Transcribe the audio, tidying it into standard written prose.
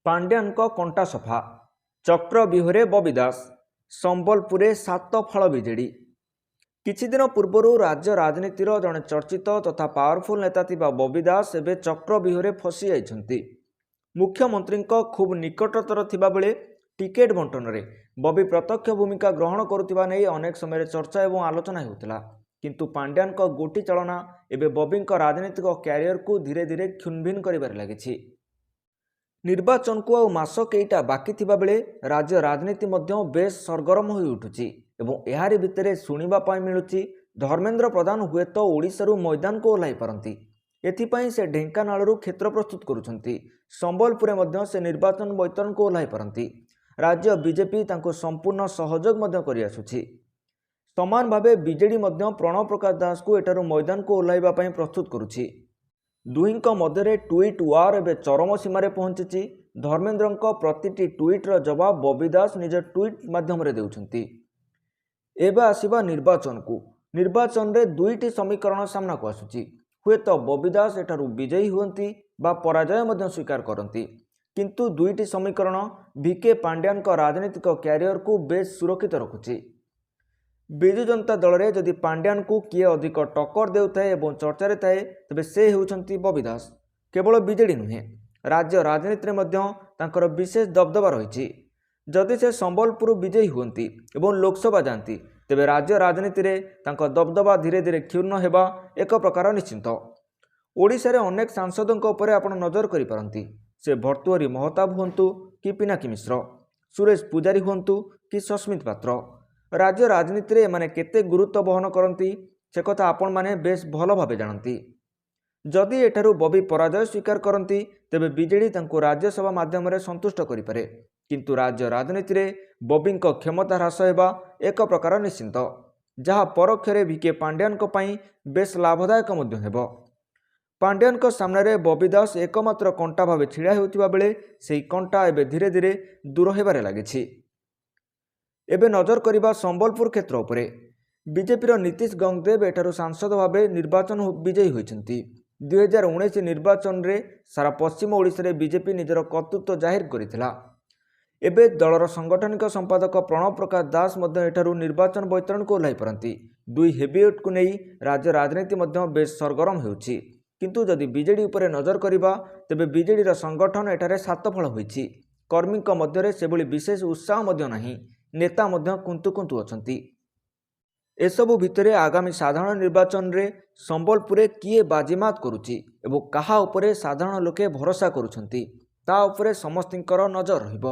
ପାଣ୍ଡିଆନଙ୍କ କଣ୍ଟା ସଫା, ଚକ୍ରବ୍ୟୁହରେ ବବି ଦାସ, ସମ୍ବଲପୁରରେ ସାତ ଫାଳ ବିଜେଡି। କିଛିଦିନ ପୂର୍ବରୁ ରାଜ୍ୟ ରାଜନୀତିର ଜଣେ ଚର୍ଚ୍ଚିତ ତଥା ପାୱାରଫୁଲ୍ ନେତା ଥିବା ବବି ଦାସ ଏବେ ଚକ୍ରବ୍ୟୁହରେ ଫସି ଯାଇଛନ୍ତି। ମୁଖ୍ୟମନ୍ତ୍ରୀଙ୍କ ଖୁବ୍ ନିକଟତର ଥିବାବେଳେ ଟିକେଟ୍ ବଣ୍ଟନରେ ବବି ପ୍ରତ୍ୟକ୍ଷ ଭୂମିକା ଗ୍ରହଣ କରୁଥିବା ନେଇ ଅନେକ ସମୟରେ ଚର୍ଚ୍ଚା ଏବଂ ଆଲୋଚନା ହେଉଥିଲା। କିନ୍ତୁ ପାଣ୍ଡିଆନଙ୍କ ଗୋଟି ଚାଳନା ଏବେ ବବିଙ୍କ ରାଜନୈତିକ କ୍ୟାରିୟରକୁ ଧୀରେ ଧୀରେ କ୍ଷୁଣ୍ଣ କରିବାରେ ଲାଗିଛି। ନିର୍ବାଚନକୁ ଆଉ ମାସ କେଇଟା ବାକି ଥିବାବେଳେ ରାଜ୍ୟ ରାଜନୀତି ମଧ୍ୟ ବେଶ୍ ସରଗରମ ହୋଇ ଉଠୁଛି ଏବଂ ଏହାରି ଭିତରେ ଶୁଣିବା ପାଇଁ ମିଳୁଛି, ଧର୍ମେନ୍ଦ୍ର ପ୍ରଧାନ ହୁଏତ ଓଡ଼ିଶାରୁ ମଇଦାନକୁ ଓହ୍ଲାଇ ପାରନ୍ତି। ଏଥିପାଇଁ ସେ ଢେଙ୍କାନାଳରୁ କ୍ଷେତ୍ର ପ୍ରସ୍ତୁତ କରୁଛନ୍ତି। ସମ୍ବଲପୁରରେ ମଧ୍ୟ ସେ ନିର୍ବାଚନ ବୈତରଣୀକୁ ଓହ୍ଲାଇ ପାରନ୍ତି। ରାଜ୍ୟ ବିଜେପି ତାଙ୍କୁ ସମ୍ପୂର୍ଣ୍ଣ ସହଯୋଗ ମଧ୍ୟ କରିଆସୁଛି। ସମାନ ଭାବେ ବିଜେଡି ମଧ୍ୟ ପ୍ରଣବ ପ୍ରକାଶ ଦାସଙ୍କୁ ଏଠାରୁ ମଇଦାନକୁ ଓହ୍ଲାଇବା ପାଇଁ ପ୍ରସ୍ତୁତ କରୁଛି। ଦୁହିଁଙ୍କ ମଧ୍ୟରେ ଟ୍ୱିଟ୍ ୱାର୍ ଏବେ ଚରମ ସୀମାରେ ପହଞ୍ଚିଛି। ଧର୍ମେନ୍ଦ୍ରଙ୍କ ପ୍ରତିଟି ଟ୍ୱିଟ୍ର ଜବାବ ବବି ଦାସ ନିଜ ଟ୍ୱିଟ୍ ମାଧ୍ୟମରେ ଦେଉଛନ୍ତି। ଏବେ ଆସିବା ନିର୍ବାଚନକୁ। ନିର୍ବାଚନରେ ଦୁଇଟି ସମୀକରଣ ସାମ୍ନାକୁ ଆସୁଛି। ହୁଏତ ବବି ଦାସ ଏଠାରୁ ବିଜୟୀ ହୁଅନ୍ତି ବା ପରାଜୟ ମଧ୍ୟ ସ୍ୱୀକାର କରନ୍ତି, କିନ୍ତୁ ଦୁଇଟି ସମୀକରଣ ଭିକେ ପାଣ୍ଡିଆନଙ୍କ ରାଜନୈତିକ କ୍ୟାରିୟରକୁ ବେଶ୍ ସୁରକ୍ଷିତ ରଖୁଛି। ବିଜୁ ଜନତା ଦଳରେ ଯଦି ପାଣ୍ଡିଆନଙ୍କୁ କିଏ ଅଧିକ ଟକ୍କର ଦେଉଥାଏ ଏବଂ ଚର୍ଚ୍ଚାରେ ଥାଏ, ତେବେ ସେ ହେଉଛନ୍ତି ବବି ଦାସ। କେବଳ ବିଜେଡି ନୁହେଁ, ରାଜ୍ୟ ରାଜନୀତିରେ ମଧ୍ୟ ତାଙ୍କର ବିଶେଷ ଦବଦବା ରହିଛି। ଯଦି ସେ ସମ୍ବଲପୁରରୁ ବିଜୟୀ ହୁଅନ୍ତି ଏବଂ ଲୋକସଭା ଯାଆନ୍ତି, ତେବେ ରାଜ୍ୟ ରାଜନୀତିରେ ତାଙ୍କ ଦବଦବା ଧୀରେ ଧୀରେ କ୍ଷୁଣ୍ଣ ହେବା ଏକ ପ୍ରକାର ନିଶ୍ଚିତ। ଓଡ଼ିଶାରେ ଅନେକ ସାଂସଦଙ୍କ ଉପରେ ଆପଣ ନଜର କରିପାରନ୍ତି। ସେ ଭର୍ତ୍ତୃହରି ମହତାବ ହୁଅନ୍ତୁ କି ପିନାକୀ ମିଶ୍ର, ସୁରେଶ ପୂଜାରୀ ହୁଅନ୍ତୁ କି ସସ୍ମିତ ପାତ୍ର, ରାଜ୍ୟ ରାଜନୀତିରେ ଏମାନେ କେତେ ଗୁରୁତ୍ୱ ବହନ କରନ୍ତି, ସେ କଥା ଆପଣମାନେ ବେଶ୍ ଭଲ ଭାବେ ଜାଣନ୍ତି। ଯଦି ଏଠାରୁ ବବି ପରାଜୟ ସ୍ୱୀକାର କରନ୍ତି, ତେବେ ବିଜେଡି ତାଙ୍କୁ ରାଜ୍ୟସଭା ମାଧ୍ୟମରେ ସନ୍ତୁଷ୍ଟ କରିପାରେ। କିନ୍ତୁ ରାଜ୍ୟ ରାଜନୀତିରେ ବବିଙ୍କ କ୍ଷମତା ହ୍ରାସ ହେବା ଏକ ପ୍ରକାର ନିଶ୍ଚିତ, ଯାହା ପରୋକ୍ଷରେ ଭିକେ ପାଣ୍ଡିଆନଙ୍କ ପାଇଁ ବେଶ୍ ଲାଭଦାୟକ ମଧ୍ୟ ହେବ। ପାଣ୍ଡିଆନଙ୍କ ସାମ୍ନାରେ ବବି ଦାସ ଏକମାତ୍ର କଣ୍ଟା ଭାବେ ଛିଡ଼ା ହେଉଥିବା ବେଳେ ସେହି କଣ୍ଟା ଏବେ ଧୀରେ ଧୀରେ ଦୂର ହେବାରେ ଲାଗିଛି। ଏବେ ନଜର କରିବା ସମ୍ବଲପୁର କ୍ଷେତ୍ର ଉପରେ। ବିଜେପିର ନୀତିଶ ଗଙ୍ଗଦେବ ଏଠାରୁ ସାଂସଦ ଭାବେ ନିର୍ବାଚନ ବିଜୟୀ ହୋଇଛନ୍ତି। 2019 ନିର୍ବାଚନରେ ସାରା ପଶ୍ଚିମ ଓଡ଼ିଶାରେ ବିଜେପି ନିଜର କର୍ତ୍ତୃତ୍ୱ ଜାହିର କରିଥିଲା। ଏବେ ଦଳର ସାଂଗଠନିକ ସମ୍ପାଦକ ପ୍ରଣବ ପ୍ରକାଶ ଦାସ ମଧ୍ୟ ଏଠାରୁ ନିର୍ବାଚନ ବୈତରଣୀକୁ ଓହ୍ଲାଇ ପାରନ୍ତି। ଦୁଇ ହେଭିୱେଟ୍କୁ ନେଇ ରାଜ୍ୟ ରାଜନୀତି ମଧ୍ୟ ବେଶ୍ ସରଗରମ ହେଉଛି। କିନ୍ତୁ ଯଦି ବିଜେଡି ଉପରେ ନଜର କରିବା, ତେବେ ବିଜେଡିର ସଂଗଠନ ଏଠାରେ ସାତଫଳ ହୋଇଛି। କର୍ମୀଙ୍କ ମଧ୍ୟରେ ସେଭଳି ବିଶେଷ ଉତ୍ସାହ ମଧ୍ୟ ନାହିଁ। ନେତା ମଧ୍ୟ କୁନ୍ତୁ କୁନ୍ତୁ ଅଛନ୍ତି। ଏସବୁ ଭିତରେ ଆଗାମୀ ସାଧାରଣ ନିର୍ବାଚନରେ ସମ୍ବଲପୁରରେ କିଏ ବାଜିମାତ କରୁଛି ଏବଂ କାହା ଉପରେ ସାଧାରଣ ଲୋକେ ଭରସା କରୁଛନ୍ତି, ତା ଉପରେ ସମସ୍ତଙ୍କର ନଜର ରହିବ।